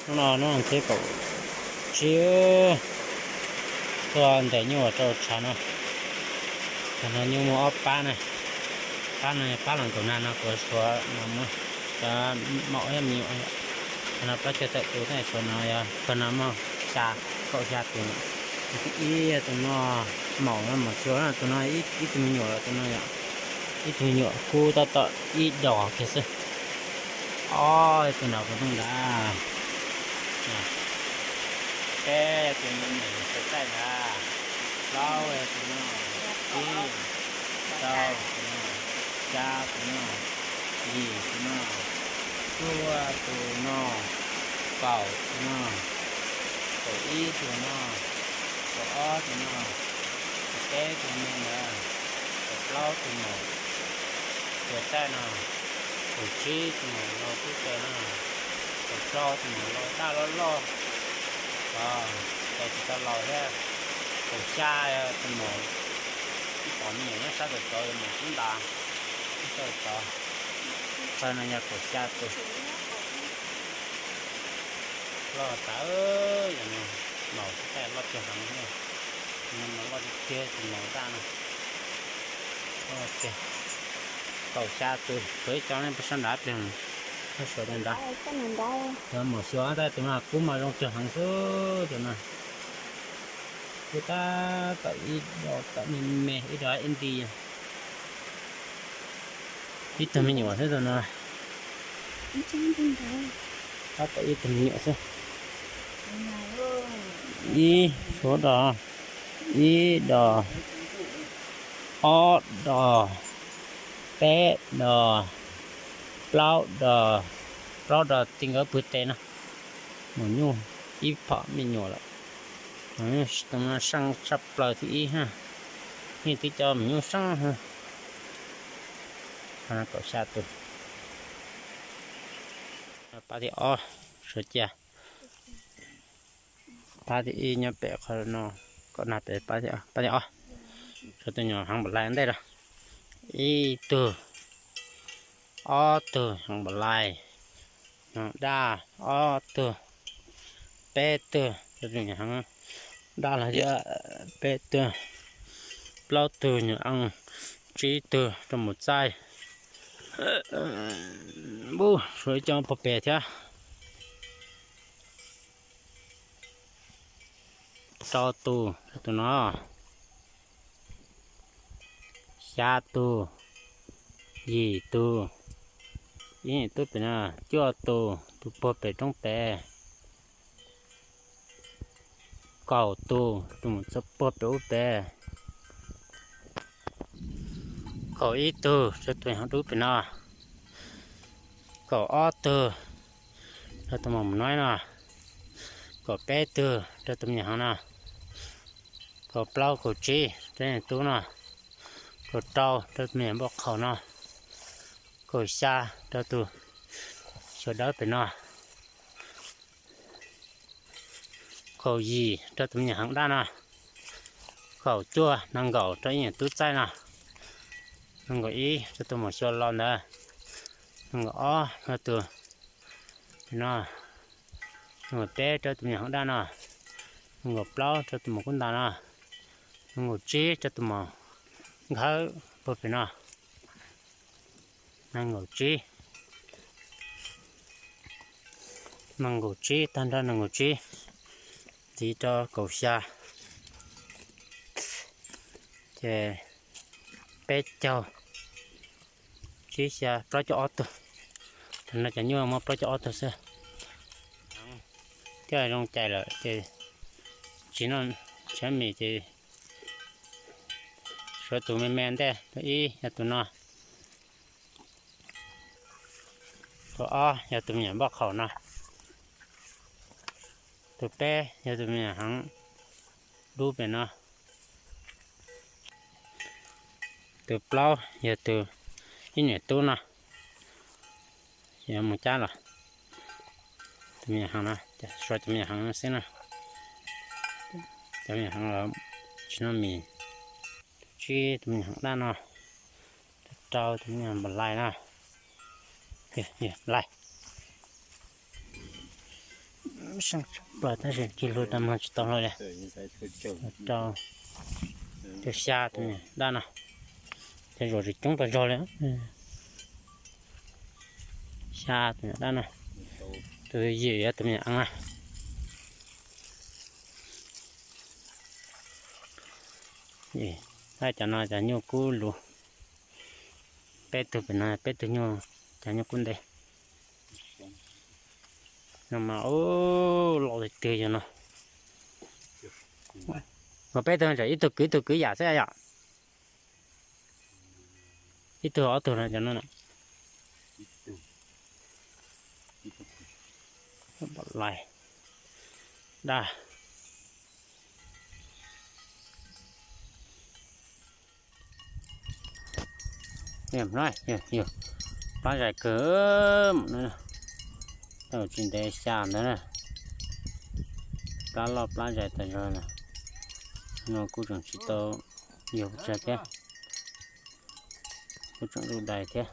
Hnub no hnub tim kaum tsib, tuaj ntes nyuj rau tshav no. Tam no nyuj muaj ob pab na, pab no pab los nkaum na no kuv suav no muab cov maum thiab me nyuam. Tam no plaub caug tawm tus, tab sis no yog tag no muaj xya, kaum xya tus. Tus thib ib yog tus no, maum no maum xyuas, tus no ib tug me nyuam, tus no yog ib tug me nyuam kub tab tom ib dos kiag xwb. Ob tug nrad kuv tooj nrad. Peb tus no, me nyuam xyaw txaij nrad. Plaub tus no, tsib, rau tus no, xya tus no, yim tus no, cuaj tus no, kaum tus no, kaum ib tus no, kaum ob tus no, kaum peb tus me ntawd, kaum plaub tus maum xyaw txaij no, kaum tsib tus maum laus tub caws no, kaum rau tus maum laus daj loj loj, os, cais tsis tau laus thiab, kaum xya tus maum, ib pom me nyuam nyob sab tod, maum kub ntas, nyob sab tod. Qhov no yog kaum xya tus. Loj tas, yog no, maum xyaw txaij loj tiag heev, no mas loj tiag tiag tus maum daj no. Loj tiag. Kaum xya tus, suav ib co nyob pem sab nrad pliag, suav tus nrad. Yog maum xyuas tab tus no kub mas zoo tiag heev xwb tus no. Kub tab tom ib dos tom me me, ib dos ib nti. Ib tug me nyuam xwb tus no. Tab tom ib tug me nyuam xwb. Ib suav dos, ib dos, ob dos, peb dos, plaub dos, plaub dos ti nkawd pw tes no. Maum nyuj ib pom me nyuam lawm. Maum nyuj seej tshaj plaws thib ib ha. Yeej tib co maum nyuj seej ha. Kaum xya tus. Pab thib ob, suav cia. Pab thib ib nyob pem qhov no, kom nag pem pab thib ob, pab thib ob. Suav tus nyuam heev npaum lais ntej los. Ib tug, ob tug heev npaum lais. Daj ob tug, peb tug, suav tus nyuam heev daj los yog peb tug, plaub tug nyuam eej, tsib tug rau maum txaij. Suav ib co puag pem thiab. Rau tus, rau tus no. Xya tus, yim tus, ib niam tub pem no, cuaj tus, tus puag pem roob pem. Kaum tus, tus mus txog puag pem ub pem. Kaum ib tug rau tus me nyuam dub pem no. Kaum ob tug rau tus maum mus no no. Kaum peb tug rau tus me nyuam heev no. Kaum plaub kaum tsib rau tus tub no. Kaum rau rau tus me nyuam npauj qhaum no. Kaum xya rau tus xyuas dawb pem no. Kaum yim rau tus me nyuam heev daj no. Kaum cuaj, nees nkaum rau ib niam tub txaij no. Nees nkaum ib rau tus maum xyuas los ntawd. Nees nkaum ob rau tus no. Nees nkaum peb rau tus me nyuam heev daj no. Nees nkaum plaub rau tus maum kub ntas no. Nees nkaum tsib rau tus maum nkhawb puag pem no. Nees nkaum tsib, nees nkaum tsib, tag nrho nees nkaum tsib, ntxiv rau kaum xya, ces peb caug, tsib xya, plaub caug ob tug. Tam no cov nyuj muaj plaub caug ob tug xwb. Thiab zoo cais lawm ces tsis noj, tsis noj mis ces suav tus me me ntej, tus ib yog tus no. Tus ob yog tus me nyuam npauj qhaum no. Tus peb yog tus me nyuam heev dub pem no. Tus plaub yog tus ib niam tub no. Yuav mus cab los. Tus me nyuam heev no, suav tus me nyuam heev no xwb na. Cov me nyuam heev los tsis noj mis. Tus tsib tus me nyuam heev daj no. Tus rau tus me nyuam npam lais no. Lais. Plaws tab sis kiag hlua tag mog tsis tau hlua li. Rau, rau xya tus dab no, cov zuam tsis coob tau zog li. Xya tus dab no, tus yim yog tus me nyuam eeb na. Cov no cov nyuj kub luv, peb tug pem no peb tug nyuj, cov nyuj kub ntev. No mas loj tiag tiag yog no. Mas peb tug ib tug kwv ib tug kwv yam xwb yom. Ib tug ob tug no cov no. Lais dab. Plab zais kawg, tsis ntev xya ntawd na. Plab loj plab zais tas zog na. No kuj tseem tsis tau yug tsawg thiab, kuj tseem zuj dais thiab.